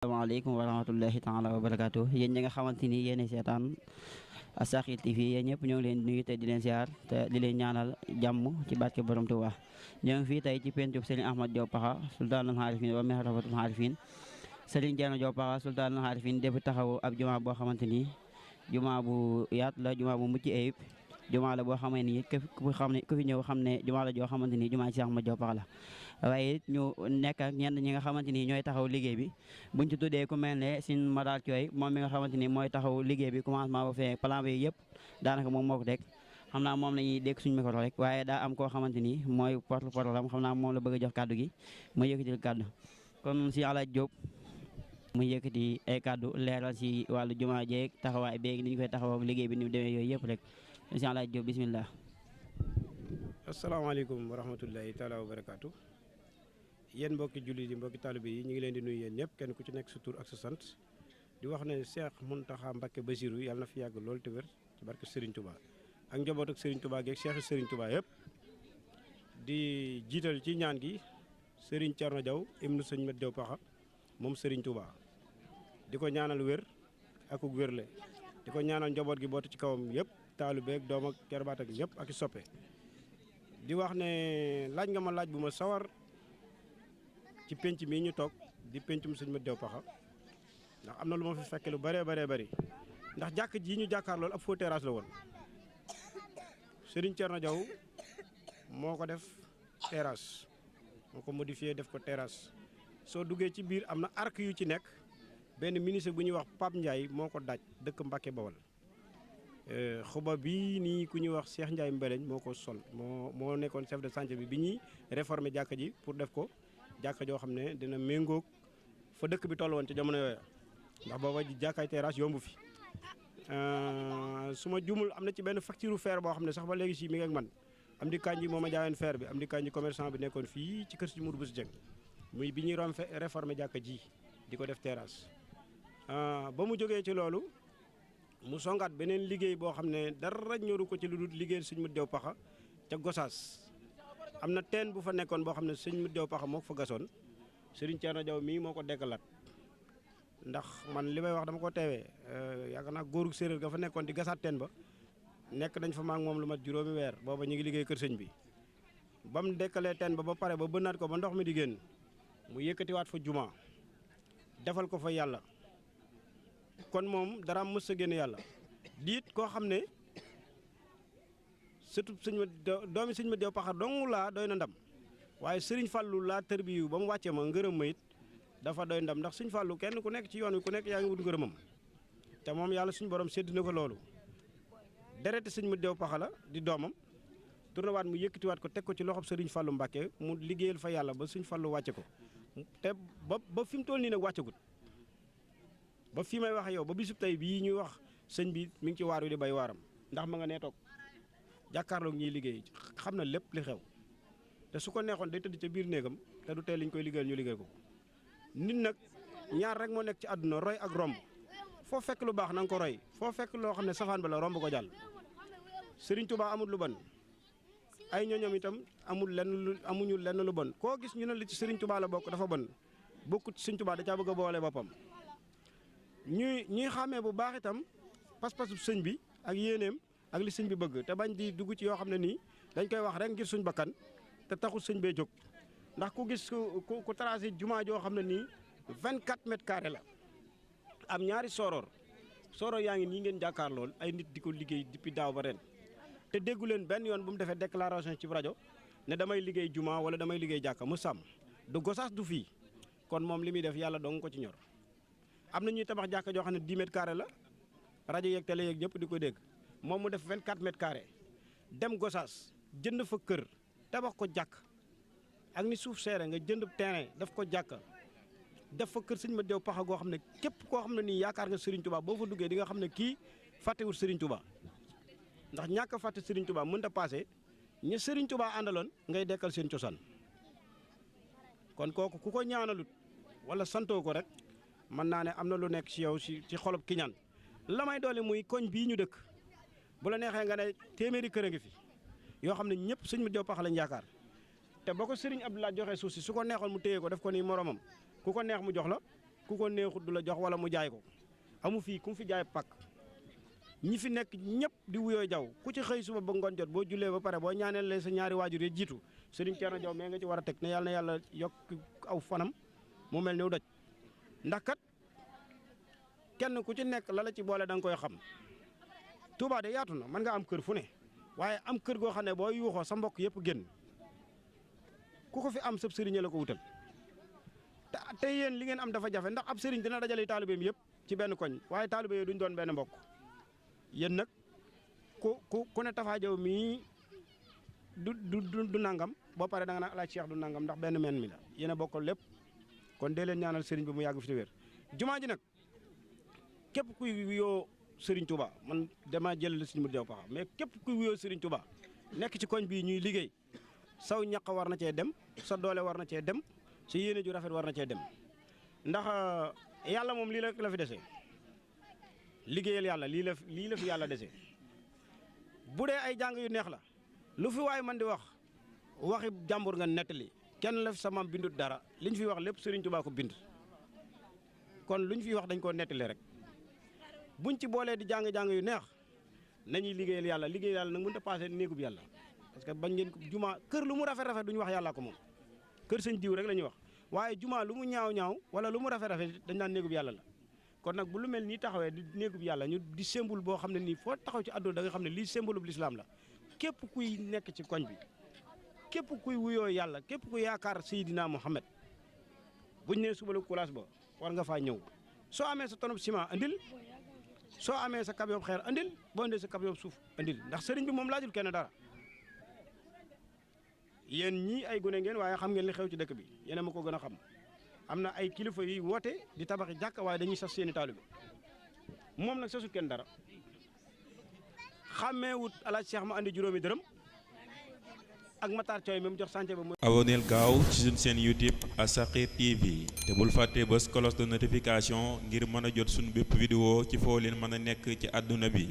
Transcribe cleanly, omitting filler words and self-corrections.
asalaamaaleykum wa rahmatullahi taala wa barakaatu yéen ñi nga xamante ni yéen seetaan As-Sakhir TV yéen ñëpp ñoo ngi leen nuyu te di leen ziar te di leen ñaanal jàmm ci barke borom Tuubaa ñoo ngi fii tey ci pencub Serigne Ahmad Diop Pakha sultaanul xaarifin wa mehrabatul xaarifin Serigne Thierno Diop Pakha sultaanul xaarifin def taxaw ab jumaa boo xamante ni jumaa bu yaat la jumaa bu mucc ayib jumaa la boo xamee ni ku fi ñëw xam ne jumaa la joo xamante ni jumaa ci Cheikh Ahmad Diop Pakha la waaye it ñu nekk ak ñenn ñi nga xamante ni ñooy taxaw liggéey bi buñ ci tuddee ku mel ne Sëñ Madaar Cooy moom mi nga xamante ni mooy taxaw liggéey bi commencement ba fee plan bi yëpp daanaka moom moo ko teg xam naa moom la ñuy dégg suñu micro rek waaye daa am koo xamante ni mooy porte-parole am xam naa moom la bëgg a jox kàddu gi mu yëkkatil kàddu kon si Alaaj Diop mu yëkkati ay kàddu leeral si wàllu jumaa jeeg taxawaay beeg ni ñu koy taxaw ak liggéey bi ni mu demee yooyu yëpp rek si Alaaj Diop bismillah. asalaamaaleykum wa rahmatullahi taala wa barakaatu. yéen mbokki jullit yi mbokki taalibe yi ñu ngi leen di nuyu yéen ñëpp kenn ku ci nekk sa tur ak sa sant di wax ne Cheikh Mountakha Mbacké Bassirou yàlla na fi yàgg lool te wér ci barke Serigne Touba ak njaboot ak Serigne Touba geeg Cheikh Serigne Touba yëpp di jiital ci ñaan gi Serigne Thierno Diaw ibnu Sëñ Mat Diaw Pakha moom Serigne Touba di ko ñaanal wér ak uk wérle di ko ñaanal njaboot gi bootu ci kawam yëpp taalibe ak doom ak jarbaat ak ñëpp ak i soppe di wax ne laaj nga ma laaj bu ma sawar ci penc mii ñu toog di pencum Sëñ Mat Diaw Pakha ndax am na lu ma fi fekke lu bëree bëri ndax jàkk ji ñu jàkkaar loolu ab faux terrasse la woon Serigne Thierno Diaw moo ko def terrasse moo ko modifié def ko terrasse soo duggee ci biir am na arc yu ci nekk benn ministre bu ñuy wax Pape Ndiaye moo ko daaj dëkk Mbacke Bawol xuba bii nii ku ñuy wax Cheikh Ndiaye Mbeleñ moo ko sol moo nekkoon chef de chantier bi ñuy réformer jàkka ji pour def ko jàkka joo xam ne dina méngoog fa dëkk bi toll woon ci jamono yooya ndax booba jàkkaay terrasse yombu fi su ma jumul am na ci benn facture fer boo xam ne sax ba léegi si mi ngi ak man am di kanji moo ma jaayoon fer bi am di kanji commerçant bi nekkoon fii ci kër si Mourou Bousso Dieng muy bi ñuy réformer jàkka ji di ko def terrasse ba mu jógee ci loolu mu songaat beneen liggéey boo xam ne dara ñoru ko ci lu dul liggéey Sëñ Mat Diaw Pakha ca Gosaas am na teen bu fa nekkoon boo xam ne Sëñ Mat Diaw Pakha moo ko fa gasoon Serigne Thierno Diaw mii moo ko dekkalaat ndax man li may wax dama ko teewee yaakaar naa góorug séeréer ga fa nekkoon di gasaat teen ba nekk nañ fa maak moom lu mat juróomi weer booba ñu ngi liggéey kër sëñ bi ba mu dekkalee teen ba pare ba bënnaat ko ba ndox mi di génn mu yëkkatiwaat fa juma defal ko fa yàlla kon moom dara mës a génn yàlla diit koo xam ne surtout doomi Sëñ Mat Diaw Pakha dong laa doy na ndam waaye Serigne Fallou laa tërbiyu ba mu wàcce ma ngërëm ma it dafa doy ndam ndax Sëñ Fallou kenn ku nekk ci yoon wi ku nekk yaa ngi wut ngërëmam te moom yàlla suñu borom sédd na ko loolu dereti Sëñ Mat Diaw Pakha la di doomam tournewaat mu yëkkatiwaat ko teg ko ci loxob Serigne Fallou Mbacké mu liggéeyal fa yàlla ba Sëñ Fallou wàcce ko te ba fi mu toll nii nag wàccagut ba fii may waxe yow ba bisub tey bii ñuy wax sëñ bi mi ngi ci waar wi di bay waaram ndax ma nga nee toog jàkkaarloog ñiy liggéey xam na lépp li xew te su ko neexoon day tëdd ca biir néegam te du tey liñ koy liggéeyal ñu liggéey ko nit nag ñaar rek moo nekk ci àdduna roy ak romb foo fekk lu baax na nga ko roy foo fekk loo xam ne safaan ba la romb ko jàll Serigne Touba amul lu bon ay ñoñom itam amuñu lenn lu bon koo gis ñu ne li ci Serigne Touba la bokk dafa bon bokkut Serigne Touba da caa bëgg a boole boppam ñuy xàmmee bu baax itam pas-pasu sëñ bi ak yéeneem ak li sëñ bi bëgg te bañ di dugg ci yoo xam ne nii dañ koy wax rek ngir suñ bakkan te taxul sëñ bee jóg ndax ku gis ku tracé jumaa joo xam ne nii 24 mètres carrés la am ñaari sooroor yaa ngi nii ngeen jàkkaar lool ay nit di ko liggéey depuis daaw ba ren te déggu leen benn yoon bu mu defee déclaration ci rajo ne damay liggéey jumaa wala damay liggéey jàkka mu sàmm du Gosaas du fii kon moom li muy def yàlla dong ko ci ñor am na ñuy tabax jàkka joo xam ne 10 mètres carrés la rajo yeeg télé yeeg ñëpp di ko dégg moom mu def 24 mètres carrés dem Gosaas jënd fa kër tabax ko jàkk ak ni suuf seere nga jënd terrain def ko jàkka def fa kër Sëñ Mat Diaw Pakha goo xam ne képp koo xam ne nii yaakaar nga Serigne Touba boo fa duggee di nga xam ne kii fàttewul Serigne Touba ndax ñàkk a fàtte Serigne Touba mënut a passé ña Serigne Touba àndaloon ngay dekkal seen cosaan kon kooku ku ko ñaanalut wala santoo ko rek mën naa ne am na lu nekk ci yow ci xolob ki ñaan la may doole muy koñ bii ñu dëkk bu la neexee nga ne téeméeri kër a ngi fi yoo xam ne ñëpp Sëñ Mat Diaw Pakha lañ yaakaar te boo ko Serigne Abdoulaye joxee suuf si su ko neexoon mu téye ko def ko nii moromam ku ko neex mu jox la ku ko neexut du la jox wala mu jaay ko amu fii ku mu fi jaay pak ñi fi nekk ñëpp di wuyoo jaw ku ci xëy suba ba ngoon jot boo jullee ba pare boo ñaaneel leen sa ñaari waajur yi jiitu Serigne Thierno Diaw mais nga ci war a teg ne yàlla na yàlla yokk aw fanam mu mel ni doj ndax kat kenn ku ci nekk la la ci boole da nga koy xam Touba de yaatu na mën nga am kër fu ne waaye am kër goo xam ne boo yuuxoo sa mbokk yëpp génn ku ko fi am sab sëriñ la ko wutal te yéen li ngeen am dafa jafe ndax ab sëriñ dina dajale taalibeem yëpp ci benn koñ waaye taalibe yi duñ doon benn mbokk yéen nag ku ne Tafa Diaw mii du nangam boo pare da nga naan Alaaji Cheikh du nangam ndax benn men mi la yéen a bokkal lépp kon dee leen ñaanal sëriñ bi mu yàgg fi te wér jumaa ji nag képp kuy wuyoo Serigne Touba man dama jël la Serigne Modou Diaw Pakha mais képp kuy wuyoo Serigne Touba nekk ci koñ bii ñuy liggéey saw ñaq war na cee dem sa doole war na cee dem sa yéene ju rafet war na cee dem ndax yàlla moom lii la fi desee liggéeyal yàlla lii la fi yàlla desee bu dee ay jàng yu neex la lu fi waay man di wax waxi jàmbur nga nettali kenn la fi sa maam bindut dara liñ fi wax lépp Serigne Touba ko bind kon luñ fi wax dañ koo nettali rek buñ ci boolee di jàng-jàng yu neex nañuy liggéeyal yàlla nag mënut a passé néegub yàlla parce que bañ ngeen ko juma kër lu mu rafet-rafet duñu wax yàllaa ko moom kër sëñ diw rek la ñuy wax waaye juma lu mu ñaaw-ñaaw wala lu mu rafet-rafet dañ naan néegub yàlla la kon nag bu lu mel nii taxawee di néegub yàlla ñu di symbole boo xam ne nii foo taxaw ci àdduna da nga xam ne lii symbole bu lislaam la képp kuy nekk ci koñ bi képp kuy wuyoo yàlla képp ku yaakaar Seydina Muhammad buñ nee suba la kulaas ba war nga faa ñëw soo amee sa tonub ciment andil soo amee sa camion xeer andil boo indee sa camion suuf andil ndax sëriñ bi moom laajul kenn dara yéen ñii ay gune ngeen waaye xam ngeen li xew ci dëkk bi yéen a ma ko gën a xam am na ay kilifa yi woote di tabaxi jàkk waaye dañuy sas seeni taalibe moom nag sasul kenn dara xàmmeewut Alaaji Cheikh ma andi juróomi dërëm ak Matar Thioye même jox sànce ba mu aboneel gaaw ci suñu chaîne YouTube As-Sakhir TV te bul fàtte bës cloche de notification ngir mën a jot suñu bépp vidéo ci foo leen mën a nekk ci àdduna bi